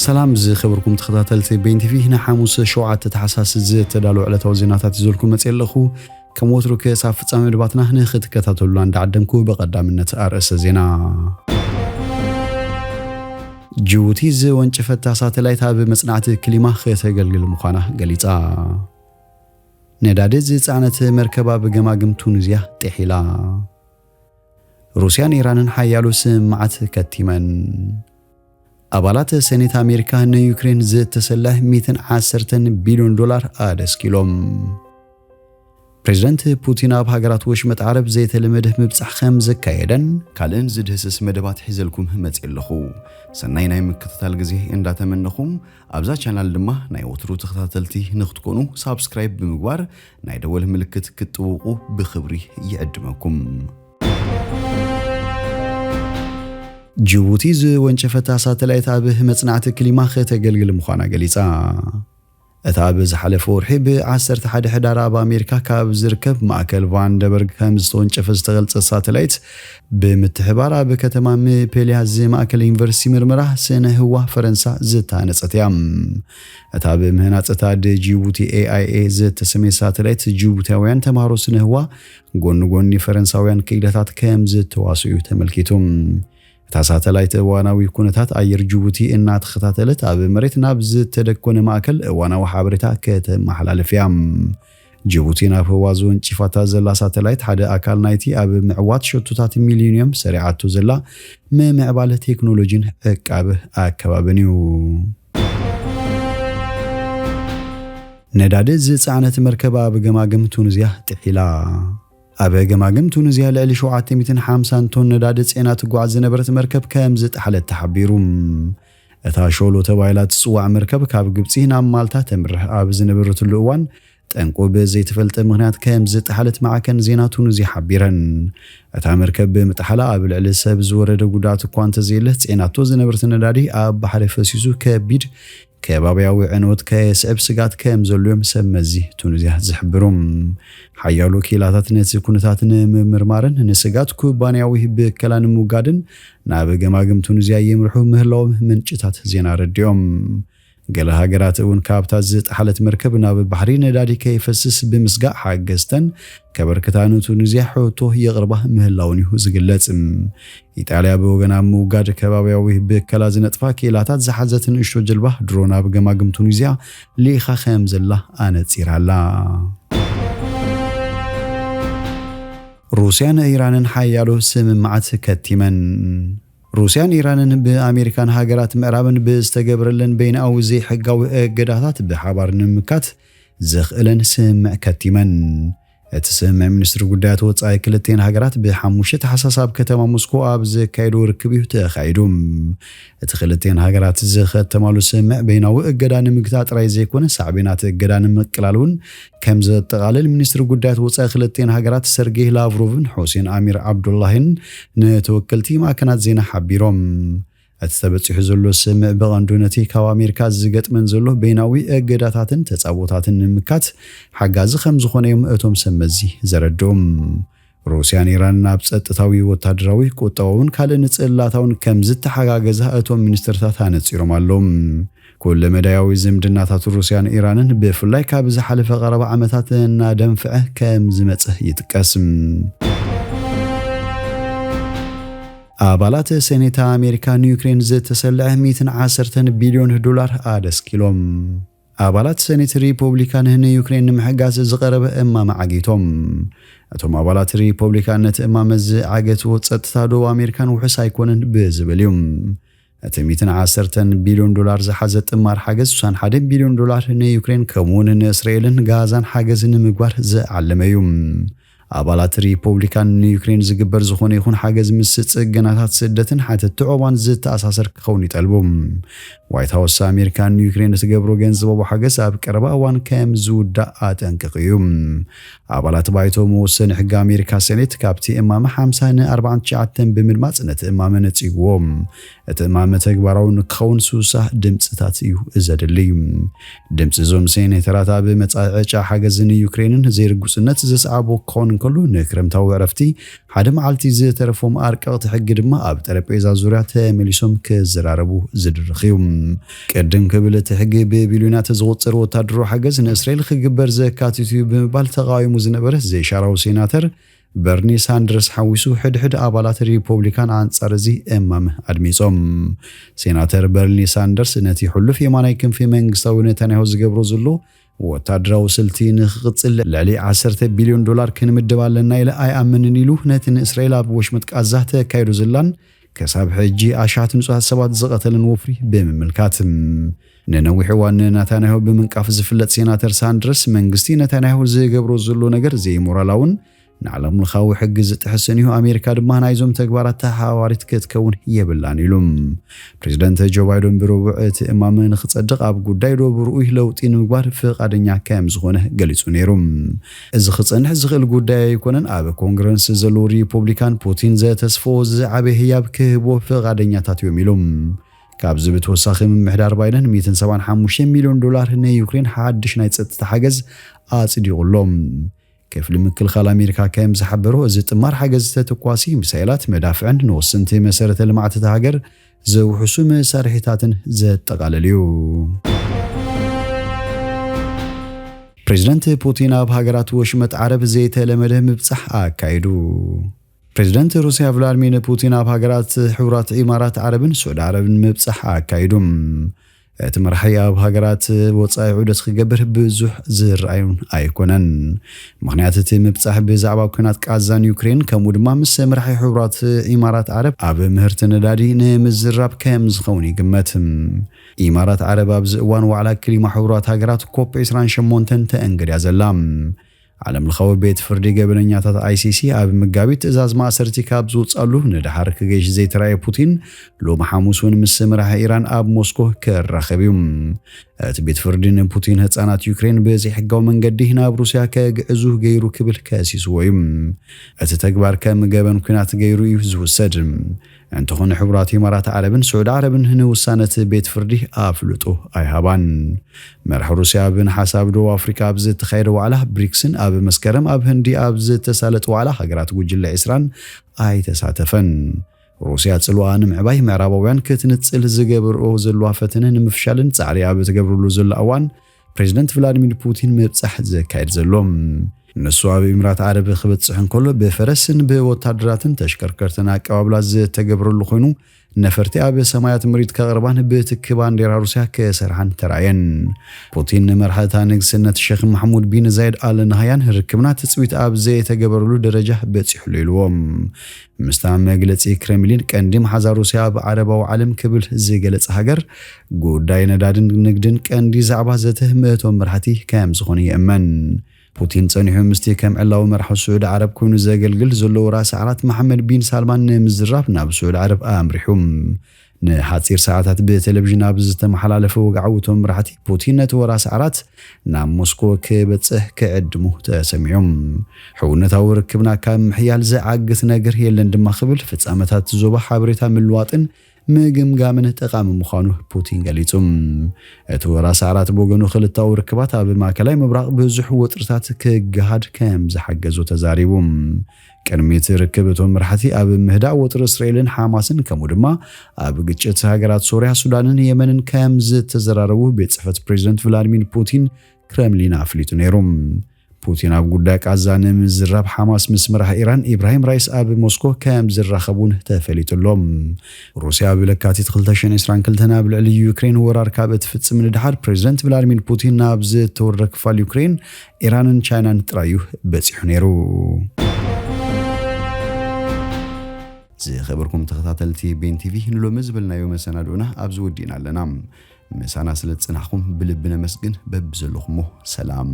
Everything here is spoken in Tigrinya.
ሰላም ዝኸበርኩም ተኸታተልቲ ቤን ቲቪ፣ ንሓሙስ ሸውዓተ ታሕሳስ ዝተዳለወ ዕለታዊ ዜናታት ይዘልኩም መጽየ ኣለኹ። ከም ወትሩ ክሳብ ፍጻሜ መደባትና ንኽትከታተሉና እንዳዓደምኩ ብቐዳምነት ኣርእስተ ዜና። ጅቡቲ ዝወንጨፈታ ሳተላይት ኣብ መጽናዕቲ ክሊማ ከተገልግል ምዃና ገሊጻ። ነዳዲ ዝጸዓነት መርከብ ኣብ ገማግም ቱኒዝያ ጥሒላ። ሩስያን ኢራንን ሓያሎ ስምምዓት ከቲመን። ኣባላት ሰኔት ኣሜሪካ ንዩክሬን ዝተሰልዐ ሚእትን ዓሰርተን ቢልዮን ዶላር ኣደስኪሎም። ፕሬዚደንት ፑቲን ኣብ ሃገራት ወሽመጥ ዓረብ ዘይተለመደ ምብጻሕ ከም ዘካየደን ካልእን ዝድህስስ መደባት ሒዘልኩም መጽየ ኣለኹ። ሰናይ ናይ ምክትታል ግዜ እንዳተመነኹም፣ ኣብዛ ቻናል ድማ ናይ ወትሩ ተኸታተልቲ ንክትኮኑ ሳብስክራይብ ብምግባር ናይ ደወል ምልክት ክትጥውቑ ብኽብሪ ይዕድመኩም። ጅቡቲ ዝወንጨፈታ ሳተላይት ኣብ መጽናዕቲ ክሊማ ከተገልግል ምዃና ገሊጻ። እታ ኣብ ዝሓለፈ ወርሒ ብ ዓሰርተ ሓደ ሕዳር ኣብ ኣሜሪካ ካብ ዝርከብ ማእከል ቫንደበርግ ከም ዝተወንጨፈ ዝተገልጸ ሳተላይት፣ ብምትሕባር ኣብ ከተማ ምፔልያ ዝማእከል ዩኒቨርሲቲ ምርመራ ስነ ህዋ ፈረንሳ ዝተሃነጸት እያ። እታ ብምህናጽ እታ ድ ጅቡቲ ኤ ኣይ ኤ ዝተሰመየ ሳተላይት፣ ጅቡቲያውያን ተምሃሮ ስነ ህዋ ጎኒ ጎኒ ፈረንሳውያን ክኢላታት ከም ዝተዋስኡ ተመልኪቱ። እታ ሳተላይት እዋናዊ ኩነታት ኣየር ጅቡቲ እናተኸታተለት፣ ኣብ መሬት ናብ ዝተደኮነ ማእከል እዋናዊ ሓበሬታ ከተመሓላልፍ እያ። ጅቡቲ ናብ ህዋ ዝወንጭፋታ ዘላ ሳተላይት ሓደ ኣካል ናይቲ ኣብ ምዕዋት ሸቶታት ሚሊኒየም ሰሪዓቶ ዘላ ምምዕባል ቴክኖሎጂን ዕቃበ ኣከባብን እዩ። ነዳዲ ዝጸዓነት መርከብ ኣብ ገማግም ቱኒዝያ ጥሒላ። ኣብ ገማግም ቱኒዝያ ልዕሊ ሸውዓተ ሚእትን ሓምሳን ቶን ነዳዲ ጽዒና ትጓዓዝ ዝነበረት መርከብ ከም ዝጠሓለት ተሓቢሩ። እታ ሾሎ ተባሂላ ትጽዋዕ መርከብ ካብ ግብጺ ናብ ማልታ ተምርሕ ኣብ ዝነበረትሉ እዋን፣ ጠንቁ ብዘይተፈልጠ ምኽንያት ከም ዝጠሓለት ማዕከን ዜና ቱኒዝያ ሓቢረን። እታ መርከብ ብምጥሓላ ኣብ ልዕሊ ሰብ ዝወረደ ጉድኣት እኳ እንተዘየለ፣ ጽዒናቶ ዝነበረት ነዳዲ ኣብ ባሕሪ ፈሲሱ ከቢድ ከባብያዊ ዕንወት ከየስዕብ ስጋት ከም ዘሎ እዮም ሰብ መዚ ቱኒዝያ ዝሕብሩ። ሓያሎ ክኢላታት ነቲ ኩነታት ንምምርማርን ንስጋት ኩባንያዊ ብከላ ንምውጋድን ናብ ገማግም ቱኒዝያ ይምርሑ ምህላዎም ምንጭታት ዜና ኣረዲኦም። ገለ ሃገራት እውን ካብታ ዝጠሓለት መርከብ ናብ ባሕሪ ነዳዲ ከይፈስስ ብምስጋእ ሓገዝተን ከበርክታ ንቱኒዝያ ሕቶ የቕርባ ምህላውን እዩ ዝግለጽ። ኢጣልያ ብወገና ምውጋድ ከባብያዊ ብከላ ዝነጥፋ ክኢላታት ዝሓዘት ንእሽቶ ጀልባ ድሮን ኣብ ገማግም ቱኒዝያ ልኢኻ ከም ዘላ ኣነጺራ ኣላ። ሩስያን ኢራንን ሓያሎ ስምምዓት ከቲመን። ሩስያን ኢራንን ብኣሜሪካን ሃገራት ምዕራብን ብዝተገበረለን በይናዊ ዘይሕጋዊ እገዳታት ብሓባር ንምምካት ዘኽእለን ስምምዕ ከቲመን። እቲ ስምምዕ ሚኒስትሪ ጉዳያት ወጻኢ ክልቲኤን ሃገራት ብሓሙሽተ ታሕሳስ ኣብ ከተማ ሞስኮ ኣብ ዘካየዶ ርክብ እዩ ተኻይዱ። እቲ ክልቲኤን ሃገራት ዝኸተማሉ ስምምዕ በይናዊ እገዳ ንምግታእ ጥራይ ዘይኮነ፣ ሳዕቤናት እገዳ ንምቅላል እውን ከም ዘጠቓልል ሚኒስትሪ ጉዳያት ወጻኢ ክልቲኤን ሃገራት ሰርጌይ ላቭሮቭን ሑሴን ኣሚር ዓብዱላሂን ንተወከልቲ ማዕከናት ዜና ሓቢሮም። እቲ ተበጺሑ ዘሎ ስምምዕ ብቐንዱ ነቲ ካብ ኣሜሪካ ዝገጥመን ዘሎ በይናዊ እገዳታትን ተጻቦታትን ንምምካት ሓጋዚ ከም ዝኾነ እዮም እቶም ሰብ መዚ ዘረድኡ። ሩስያን ኢራንን ኣብ ጸጥታዊ፣ ወታደራዊ፣ ቁጠባውን ካልእን ጽላታውን ከም ዝተሓጋገዛ እቶም ሚኒስትርታት ኣነጺሮም ኣለዉ። ኩለ መዳያዊ ዝምድናታት ሩስያን ኢራንን ብፍላይ ካብ ዝሓለፈ ቀረባ ዓመታት እናደንፍዐ ከም ዝመጽእ ይጥቀስ። ኣባላት ሴኔት ኣሜሪካ ንዩክሬን ዝተሰልዐ ሚእትን ዓሰርተን ቢልዮን ዶላር ኣደስኪሎም። ኣባላት ሰኔት ሪፖብሊካን ንዩክሬን ንምሕጋዝ ዝቐረበ እማመ ዓጊቶም። እቶም ኣባላት ሪፖብሊካን ነቲ እማመ ዝዓገትዎ ጸጥታ ደቡብ ኣሜሪካን ውሑስ ኣይኮነን ብዝብል እዩ። እቲ ሚእትን ዓሰርተን ቢልዮን ዶላር ዝሓዘ ጥማር ሓገዝ ስሳን ሓደን ቢልዮን ዶላር ንዩክሬን ከምኡውን ንእስራኤልን ጋዛን ሓገዝ ንምግባር ዝዓለመ እዩ። ኣባላት ሪፖብሊካን ንዩክሬን ዝግበር ዝኾነ ይኹን ሓገዝ ምስ ጽገናታት ስደትን ሓተቲ ዑቕባን ዝተኣሳሰር ክኸውን ይጠልቡ። ዋይት ሃውስ ኣሜሪካ ንዩክሬን እትገብሮ ገንዘባዊ ሓገዝ ኣብ ቀረባ እዋን ከም ዝውዳእ ኣጠንቂቑ እዩ። ኣባላት ባይቶ መወሰኒ ሕጊ ኣሜሪካ ሴኔት ካብቲ እማመ ሓምሳ ንኣርባዓን ትሽዓተን ብምድማጽ ነቲ እማመ ነጺግዎ። እቲ እማመ ተግባራዊ ንክኸውን ስሳ ድምጽታት እዩ ዘድሊ። ድምጺ እዞም ሴኔተራት ኣብ መጻኢ ዕጫ ሓገዝ ንዩክሬንን ዘይርጉጽነት ዘስዓቦ ክኸውን ከሎ፣ ንክረምታዊ ዕረፍቲ ሓደ መዓልቲ ዝተረፎም ኣርቀቕቲ ሕጊ ድማ ኣብ ጠረጴዛ ዙርያ ተመሊሶም ክዘራረቡ ዝድርኽ እዩ። ቅድም ክብል፣ እቲ ሕጊ ብቢልዮናት ዝቑጸር ወታደራዊ ሓገዝ ንእስራኤል ክግበር ዘካትት እዩ ብምባል ተቓዊሙ ዝነበረ ዘይሻራዊ ሴናተር በርኒ ሳንደርስ ሓዊሱ፣ ሕድሕድ ኣባላት ሪፖብሊካን ኣንጻር እዚ እማም ኣድሚጾም። ሴናተር በርኒ ሳንደርስ፣ ነቲ ሕሉፍ የማናይ ክንፊ መንግስታዊ ነታንያሁ ዝገብሮ ዘሎ ወታደራዊ ስልቲ ንኽቕጽል ልዕሊ ዓሰርተ ቢልዮን ዶላር ክንምድብ ኣለና ኢለ ኣይኣምንን ኢሉ፣ ነቲ ንእስራኤል ኣብ ወሽመጥ ቃዛ ተካይዶ ዘላን ክሳብ ሕጂ ኣሽሓት ንጹሃት ሰባት ዝቐተለን ወፍሪ ብምምልካት፣ ንነዊሕ እዋን ንናታንያሁ ብምንቃፍ ዝፍለጥ ሴናተር ሳንደርስ፣ መንግስቲ ነታንያሁ ዝገብሮ ዘሎ ነገር ዘይሞራላውን ንዓለም ለኻዊ ሕጊ ዝጥሕስን እዩ፣ ኣሜሪካ ድማ ናይዞም ተግባራት ተሓባባሪት ክትከውን የብላን ኢሉ። ፕሬዚደንት ጆ ባይደን ብረቡዕ እቲ እማም ንክጸድቕ ኣብ ጉዳይ ዶብ ርኡይ ለውጢ ንምግባር ፍቓደኛ ከም ዝኾነ ገሊጹ ነይሩ። እዚ ክጸንሕ ዝኽእል ጉዳይ ኣይኮነን፣ ኣብ ኮንግረስ ዘለዉ ሪፖብሊካን ፑቲን ዘተስፍዎ ዝዓበየ ህያብ ክህብዎ ፍቓደኛታት እዮም ኢሎም። ካብዚ ብተወሳኺ፣ ምምሕዳር ባይደን ሚእትን ሰብዓን ሓሙሽተ ሚልዮን ዶላር ንዩክሬን ሓድሽ ናይ ጸጥታ ሓገዝ ኣጽዲቑ ኣሎ። ክፍሊ ምክልኻል ኣሜሪካ ከም ዝሓበሮ፣ እዚ ጥማር ሓገዝ ተተኳሲ ሚሳይላት፣ መዳፍዕን ንወሰንቲ መሰረተ ልምዓት እታ ሃገር ዘውሕሱ መሳርሒታትን ዘጠቓለል እዩ። ፕሬዚደንት ፑቲን ኣብ ሃገራት ወሽመጥ ዓረብ ዘይተለመደ ምብጻሕ ኣካይዱ። ፕሬዚደንት ሩስያ ቭላድሚር ፑቲን ኣብ ሃገራት ሕቡራት ኢማራት ዓረብን ስዑዲ ዓረብን ምብጻሕ ኣካይዱ። እቲ መራሒ ኣብ ሃገራት ወጻኢ ዑደት ክገብር ብዙሕ ዝረኣዩን ኣይኮነን። ምኽንያት እቲ ምብጻሕ ብዛዕባ ኲናት ቃዛን ዩክሬን፣ ከምኡ ድማ ምስ መራሒ ሕቡራት ኢማራት ዓረብ ኣብ ምህርቲ ነዳዲ ንምዝራብ ከም ዝኸውን ይግመት። ኢማራት ዓረብ ኣብዚ እዋን ዋዕላ ክሊማ ሕቡራት ሃገራት ኮፕ ዕስራን ሸሞንተን ተእንግድያ ዘላ። ዓለም ለኻዊ ቤት ፍርዲ ገበነኛታት ኣይ ሲ ሲ ኣብ መጋቢት ትእዛዝ ማእሰርቲ ካብ ዝውጻሉ ንደሓር ክገይሽ ዘይተራእየ ፑቲን፣ ሎሚ ሓሙስ እውን ምስ መራሒ ኢራን ኣብ ሞስኮ ክራኸብ እዩ። እቲ ቤት ፍርዲ ንፑቲን፣ ህጻናት ዩክሬን ብዘይሕጋዊ መንገዲ ናብ ሩስያ ከግዕዙ ገይሩ ክብል ከሲስዎ እዩ። እቲ ተግባር ከም ገበን ኲናት ገይሩ እዩ ዝውሰድ። እንተኾነ፣ ሕቡራት ኢማራት ዓረብን ስዑዲ ዓረብን ንውሳነ እቲ ቤት ፍርዲ ኣፍልጦ ኣይሃባን። መራሒ ሩስያ ኣብ ነሓሰ ኣብ ደቡብ ኣፍሪካ ኣብ ዝተኻየደ ዋዕላ ብሪክስን ኣብ መስከረም ኣብ ህንዲ ኣብ ዝተሳለጠ ዋዕላ ሃገራት ጉጅለ ዕስራን ኣይተሳተፈን። ሩስያ ጽልዋ ንምዕባይ ምዕራባውያን ክትንጽል ዝገብርኦ ዘለዋ ፈተነ ንምፍሻልን ጻዕሪ ኣብ ትገብርሉ ዘላ እዋን፣ ፕሬዚደንት ቭላድሚር ፑቲን ምብጻሕ ዘካየድ ዘሎ። ንሱ ኣብ ኢሚራት ዓረብ ክበጽሕ እንከሎ፣ ብፈረስን ብወታደራትን ተሽከርከርትን ኣቀባብላ ዝተገብረሉ ኮይኑ፣ ነፈርቲ ኣብ ሰማያት ምሪት ከቕርባን ብትኪ ባንዴራ ሩስያ ክሰርሓን ተራእየን። ፑቲን ንመራሕታ ንግስነት ሼክ ማሕሙድ ቢን ዛይድ ኣል ናህያን ርክብና ትጽቢት ኣብ ዘይተገበረሉ ደረጃ በጺሑሉ ኢልዎም። ምስታ መግለጺ ክሬምሊን፣ ቀንዲ መሓዛ ሩስያ ኣብ ዓረባዊ ዓለም ክብል ዝገለጸ ሃገር፣ ጉዳይ ነዳድን ንግድን ቀንዲ ዛዕባ ዘተ ምእቶም መራሕቲ ከም ዝኾነ ይእመን። ፑቲን ጸኒሑ ምስቲ ከም ዕላዊ መራሒ ስዑዲ ዓረብ ኮይኑ ዘገልግል ዘሎ ወራሲ ዓራት መሓመድ ቢን ሳልማን ንምዝራብ ናብ ስዑዲ ዓረብ ኣምሪሑ። ንሓጺር ሰዓታት ብቴሌቪዥን ኣብ ዝተመሓላለፈ ወግዓዊ፣ እቶም መራሕቲ ፑቲን ነቲ ወራሲ ዓራት ናብ ሞስኮ ክበጽሕ ክዕድሙ ተሰሚዖም። ሕውነታዊ ርክብና ካብ ምሕያል ዝዓግት ነገር የለን ድማ ክብል፣ ፍጻመታት ዞባ ሓበሬታ ምልዋጥን ምግምጋምን ጠቓሚ ምዃኑ ፑቲን ገሊጹ። እቲ ወራሲ ዓራት ብወገኑ፣ ክልታዊ ርክባት ኣብ ማእከላይ ምብራቕ ብዙሕ ወጥርታት ክገሃድ ከም ዝሓገዞ ተዛሪቡ። ቅድሚ እቲ ርክብ፣ እቶም መራሕቲ ኣብ ምህዳእ ወጥሪ እስራኤልን ሓማስን፣ ከምኡ ድማ ኣብ ግጭት ሃገራት ሶርያ፣ ሱዳንን የመንን ከም ዝተዘራረቡ ቤት ጽሕፈት ፕሬዚደንት ቭላድሚር ፑቲን ክረምሊን ኣፍሊጡ ነይሩ። ፑቲን ኣብ ጉዳይ ቃዛ ንምዝራብ ሓማስ ምስ መራሒ ኢራን ኢብራሂም ራይስ ኣብ ሞስኮ ከም ዝራኸቡን ተፈሊጡ ኣሎ። ሩስያ ኣብ ለካቲት ክልተ ሽሕን ዕስራን ክልተን ኣብ ልዕሊ ዩክሬን ወራር ካብ እትፍጽም ንድሓር፣ ፕሬዚደንት ቭላድሚር ፑቲን ናብ ዝተወረረ ክፋል ዩክሬን፣ ኢራንን ቻይናን ጥራዩ በጺሑ ነይሩ። ዝኸበርኩም ተኸታተልቲ ቤን ቲቪ፣ ንሎሚ ዝበልናዮ መሰናድኦና ኣብዚ ወዲእና ኣለና። ምሳና ስለ ዝጸናሕኩም ብልቢ ነመስግን። በብዘለኹሞ ሰላም።